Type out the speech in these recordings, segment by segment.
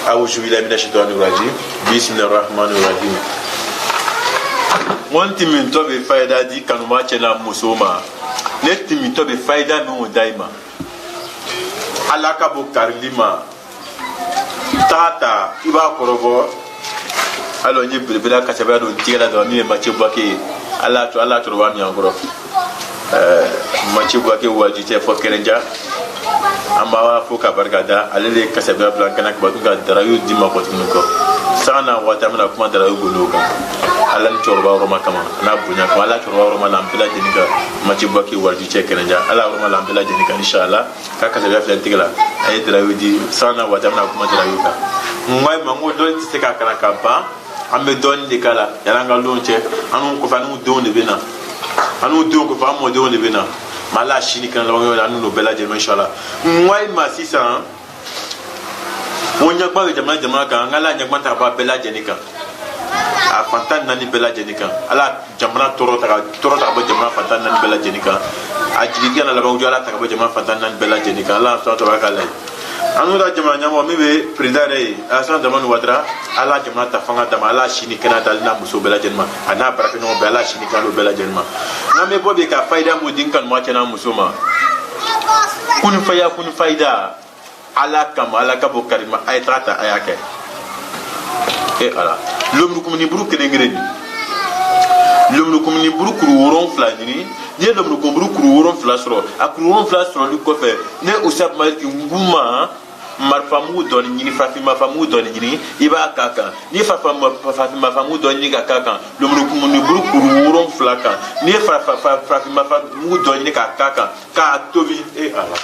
Awuzu bilahi mina shaitani rajim. Bismillahir rahmanir rahim. N ko n timintɔ bɛ fayida di kanuma cɛ n'a muso ma. Ne timintɔ bɛ fayida minnu da i ma, Ala ka bon karili ma. Taga ta, i b'a kɔrɔbɔ. Alors n ye belebele kasabaya don tigɛ la dɔrɔn, min ye Mathieu Bouaké ye. Ala to, Ala cɛkɔrɔba min an kɔrɔ, Mathieu Bouaké waaju cɛ fɔ kɛrɛnja, an b'a fo ka barika da. Ale de ye kasabiya bila kɛnɛ ka tun ka darayu di ma kɔ tuguni kɔ sanga n'a waati. An bɛna kuma darayu gundo kan, Ala ni cɛkɔrɔba yɔrɔma kama, a n'a bonya kama. Ala cɛkɔrɔba yɔrɔma la, an bɛɛ lajɛlen ka Mathieu Bouaké waaju cɛ kɛrɛnja, Ala yɔrɔma la, an bɛɛ lajɛlen kan, inshallah. Ka kasabiya filɛ tigɛ la, a ye darayu di. Sanga n'a waati, an bɛna kuma darayu kan. N ko ayi ma, n ko dɔnni tɛ se ka kalan ka ban. An bɛ dɔɔnin de k'a la yanni an ka lon cɛ. An n'u kɔfɛ, an n'u denw de bɛ na, an n'u denw kɔfɛ, an mɔdenw de bɛ na. Ma Ala sini kɛnɛ laban yɔrɔ, an n'u bɛɛ lajɛlen, inshallah. N ko ayi ma, sisan n ko ɲɛgba bɛ jamana jamana kan, an ka Ala ɲɛgba ta ka bɔ a bɛɛ lajɛlen kan, a fantan naani bɛɛ lajɛlen kan. Ala jamana tɔɔrɔ ta ka tɔɔrɔ ta ka bɔ jamana fantan naani bɛɛ lajɛlen kan. A jigi na laban, Ala ta ka bɔ jamana fantan naani bɛɛ lajɛlen kan. Ala sɔn tɔgɔ k'a la ye. An n'u ka jamana ɲɛmɔgɔ min bɛ président yɛrɛ ye, Alassane Dramane Ouattara, Ala jamana ta fanga d'a ma. Ala si ni kɛnɛya d'ale n'a muso bɛɛ lajɛlen ma, a n'a baarakɛɲɔgɔn bɛɛ. Ala si ni kɛnɛya d'o bɛɛ lajɛlen ma. N'an bɛ bɔ bi ka fayida mun di n kanuma cɛ n'a muso ma, kuni faya kuni fayida, Ala kama, Ala ka bɔ karima, a ye taga ta, a y'a kɛ. E Ala, lemurukumuni buru kelen kelen nin, lemurukumuni buru kuru 7 ɲini. N'i ye lemurukumuni buru kuru 7 sɔrɔ, a kuru 7 sɔrɔli kɔfɛ, ne Usa Maliki nguma marifamugu dɔɔni ɲini, farafin marifamugu dɔɔni ɲini, i b'a k'a kan. N'i ye farafin marifamugu dɔɔni ɲini ka k'a kan, lemurukumuni buru kuru 7 kan, n'i ye farafin marifamugu dɔɔni ɲini k'a k'a kan, k'a tobi, e Ala,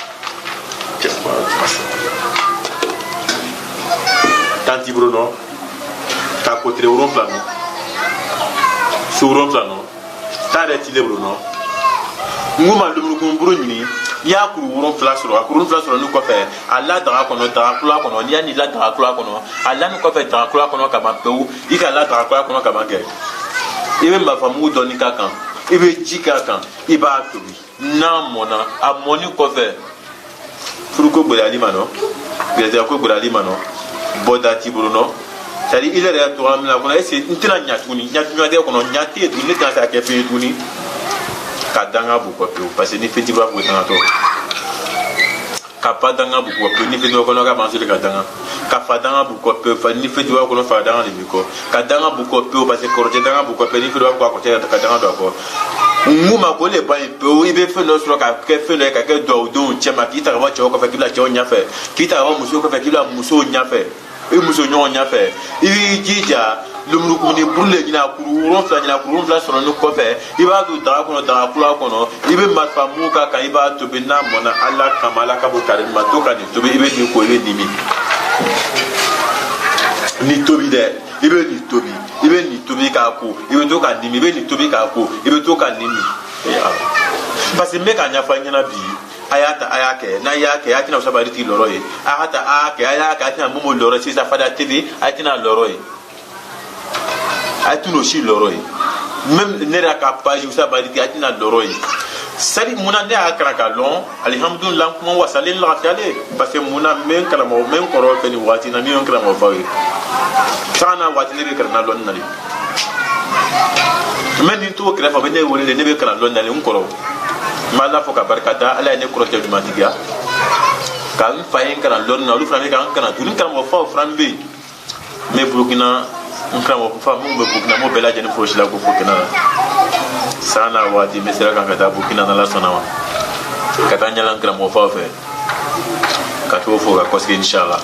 tan t'i bolo nɔ ka ko tile 7 nɔ, su 7 nɔ, taa yɛrɛ t'i bolo nɔ. N ko ma, lemurukumuni ɲini, n'i y'a kuru 7 sɔrɔ, a kuru 7 sɔrɔ ni kɔfɛ, a la daga kɔnɔ, daga kula kɔnɔ. N'i y'a n'i la daga kula kɔnɔ, a la ni kɔfɛ daga kula kɔnɔ ka ban pewu, i ka la daga kula kɔnɔ ka ban kɛ, i bɛ marifamugu dɔɔni k'a kan, i bɛ ji k'a kan, i b'a tobi. N'a mɔnna, a mɔni kɔfɛ, furuko gɛlɛyali ma nɔ, gɛrɛsɛgɛ ko gɛlɛyali ma nɔ, bɔda t'i bolo nɔ. C'est à dire i yɛrɛ y'a togoya min na kɔnɔ, est ce que n tɛna ɲa tuguni? Ɲa ɲɔgɔn kɔnɔ, ɲa tɛ yen tuguni, ne tɛna se ka kɛ fɛn ye tuguni ka danga b'u kɔ pewu, parce que ni fɛn t'i bolo, a fɔ ko dangatɔ ka ba danga b'u kɔ pewu. Ni fɛn t'i kɔnɔ, ka ban ka danga ka fa danga b'u kɔ pewu. Fa ni fɛn t'i kɔnɔ, fa danga de b'i kɔ. Ka danga b'u kɔ pewu, parce que kɔrɔcɛ danga b'u kɔ pewu. Ni fɛn dɔ b'a kɔ, a kɔrɔcɛ ka danga don a kɔ. N ma ko le ban yen pewu. I bɛ fɛn dɔ sɔrɔ ka kɛ fɛn dɔ ye, ka kɛ dugawudenw cɛ ma, k'i ta ka bɔ cɛw kɔfɛ k'i bila cɛw ɲɛfɛ, k'i ta ka bɔ musow kɔfɛ k'i bila musow ɲɛfɛ, i muso ɲɔgɔn ɲɛfɛ. I b'i jija lemurukumuni buru le ɲini, a kuru 7 ɲini. A kuru 7 sɔrɔ ni kɔfɛ, i b'a don daga kɔnɔ, daga kula kɔnɔ, i bɛ marifa mugu k'a kan, i b'a tobi. N'a mɔnna, Ala kama, Ala ka bɔ kari ma to ka nin tobi. I bɛ nin ko, i bɛ nin min, nin tobi dɛ, i bɛ nin tobi, i bɛ nin tobi k'a ko, i bɛ to ka nin min, i bɛ nin tobi k'a ko, i bɛ to ka nin min. Parce que n bɛ k'a ɲɛfɔ a ɲɛna bi, a y'a ta, a y'a kɛ. N'a y'a kɛ, a tɛna sabali tigi lɔrɔ ye. A y'a ta, a y'a kɛ, a y'a kɛ, a tɛna mun lɔrɔ ye sisan. Fada TV, a tɛna lɔrɔ ye, a tɛna o si lɔrɔ ye. Même ne yɛrɛ ka page sabali tigi, a tɛna lɔrɔ ye. Sari munna ne y'a kalan ka lɔn? Alihamudulila, n kuma wasalen lafiyalen, parce que munna n bɛ n karamɔgɔ, n bɛ n kɔrɔ fɛ nin waati na, min ye n karamɔgɔ faw ye. Sanga n'a waati, ne bɛ kalan na lɔnni na de. Mɛ nin t'o kɛrɛfɛ, a bɛ ne wele de, ne bɛ kalan lɔnni na de. N kɔrɔ, n b'a la fɔ ka barika da Ala ye, ne kɔrɔ cɛ ɲumantigiya ka n fa ye n kalan lɔnni na. Olu fana bɛ ka n kalan tuguni. Karamɔgɔ faw fana bɛ yen, n bɛ Burukina, n karamɔgɔ fa minnu bɛ Burukina, n b'o bɛɛ lajɛlen fo si la ko Burukina la. San n'a waati, n bɛ sira kan ka taa Burukina, n'Ala sɔnna ma, ka taa ɲɛla n karamɔgɔ faw fɛ, ka t'o fo ka kɔsigi, inshallah.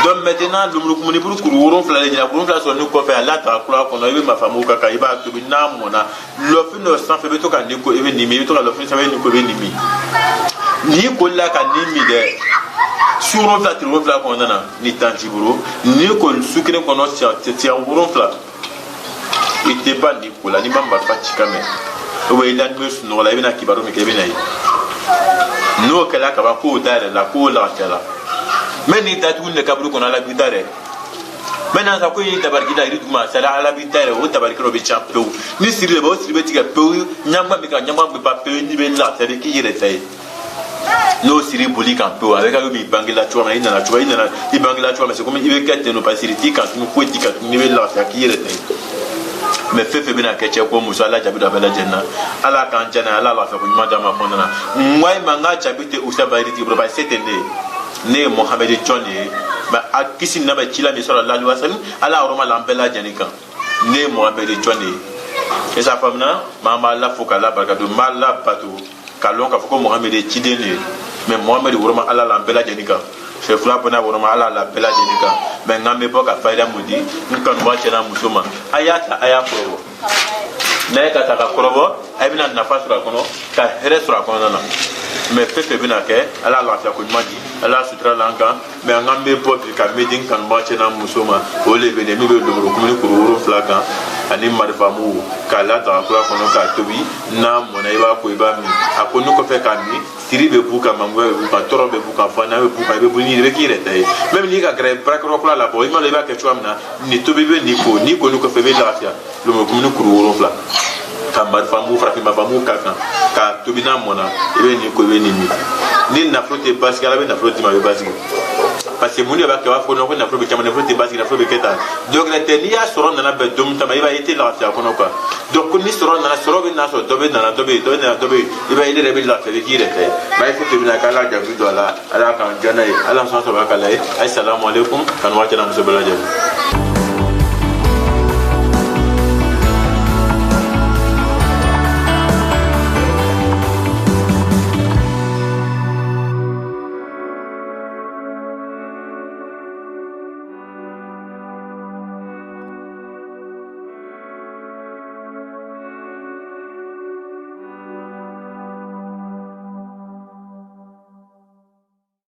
Donc maintenant, lemurukumuni buru kuru 7 de ɲina. Kuru 7 sɔrɔ ni kɔfɛ, a la daga kura kɔnɔ, i bɛ marifamugu ka kan, i b'a tobi. N'a mɔnna, lɔfin dɔ sanfɛ, i bɛ to ka nin ko, i bɛ nin min. I bɛ to ka lɔfin sanfɛ, nin ko, i bɛ nin min. N'i kolila ka nin min dɛ, su 7, tile 7 kɔnɔna na, ni tan t'i bolo, n'i ko su kelen kɔnɔ siɲɛ 7, i tɛ ban nin ko la. N'i ma marifa ci ka mɛn, ou bien i lani bɛ sunɔgɔ la, i bɛna kibaru min kɛ, i bɛna ye n'o kɛla kaban, k'o dayɛlɛ la, k'o lafiyala. Mɛ n'i datugu de kaburu kɔnɔ, Ala b'i da dɛ. Mɛ n'a sa ko i dabariki da yiri duguma, sari Ala b'i da yɛrɛ, o dabariki dɔ bɛ ca pewu. Ni siri de bɛ, o siri bɛ tigɛ pewu. Ɲagba bɛ ka ɲagba bɛ ban pewu. N'i bɛ lafiya, i bɛ k'i yɛrɛ ta ye. N'o siri boli kan pewu, a bɛ kɛ komi i bangela cogoya min na, i nana cogoya, i nana i bangela cogoya min, c'est comme i bɛ kɛ ten nɔ, parce que siri t'i kan tuguni, foyi t'i kan tuguni, i bɛ lafiya k'i yɛrɛ ta ye. Mais fɛn fɛn bɛna kɛ, cɛ ko muso, ala jaabi don a bɛɛ lajɛlen na. Ala k'an diya n'a ye, ala lafiya ko ɲuman d'an ma kɔnɔna na. N ko ayi ma, n ka jaabi tɛ usa bayiri tigi bolo, parce que se tɛ ne ye. Ne ye Mohamɛdi jɔn de ye? Mais a kisi n'a bɛ ci la min sɔrɔ la wa salim, ala yɔrɔ la an bɛɛ lajɛlen kan. Ne ye Mohamɛdi jɔn de ye? E sa faamuna. Maa b'a la fo k'ala barika don, n b'a la bato k'a lɔn k'a fɔ ko Mohamɛdi ye ciden de ye. Mais Mohamɛdi woroma ala la an bɛɛ lajɛlen kan, fɛ fila bɔnna woroma ala la bɛɛ lajɛlen kan. Mais n k'an bɛ bɔ ka fayida mun di n kanuba cɛ n'a muso ma? A y'a ta, a y'a kɔrɔbɔ. N'a ye ka ta ka kɔrɔbɔ, a bɛna nafa sɔrɔ a kɔnɔ, ka hɛrɛ sɔrɔ a kɔnɔna na. Mais fɛn fɛn bɛna kɛ, ala lafiya ko ɲuman di, ala sutura la an kan. Mais an k'an bɛ bɔ bi ka min di n kanuba cɛ n'a muso ma, o le bɛ nin min bɛ lemurukumuni kuru 7 kan ani marifamugu k'a la daga kura kɔnɔ k'a tobi. N'a mɔna, i b'a ko, i b'a min. A ko ni kɔfɛ k'a min, siri bɛ b'u kan, mangoya bɛ b'u kan, tɔɔrɔ bɛ b'u kan, fana bɛ b'u kan. I bɛ boli, i bɛ k'i yɛrɛ ta ye. Même n'i ka gɛrɛ baarakɛyɔrɔ kura la bɔ, i m'a dɔn i b'a kɛ cogoya min na, nin tobi bɛ nin ko, n'i ko ni kɔfɛ, i bɛ lafiya. Lemurukumuni kuru 7 ka marifamugu, farafin marifamugu k'a kan k'a tobi, n'a mɔna, i bɛ nin ko, i bɛ nin min. Ni nafolo tɛ basigi, ala bɛ nafolo d'i ma, a bɛ basigi. Parce que mun de b'a kɛ? U b'a fɔ ko nafolo bɛ caman, nafolo tɛ basigi, nafolo bɛ kɛ tan. Dɔ wɛrɛ tɛ, n'i y'a sɔrɔ nana bɛn don min ta ma, i b'a ye i tɛ lafiya kɔnɔ quoi. Donc ni sɔrɔ nana, sɔrɔ bɛ na sɔrɔ, dɔ bɛ nana, dɔ bɛ yen, dɔ bɛ nana, dɔ bɛ yen, i b'a ye i yɛrɛ bɛ lafiya, i bɛ k'i yɛrɛ ta ye. Ba ye fɛn fɛn bɛ na k'ala jaabi don a la, ala k'an diya n'a ye, ala sɔn saba k'a la ye. Ayi, salamu aleykum, kanuba cɛ n'a muso bɛɛ lajɛlen.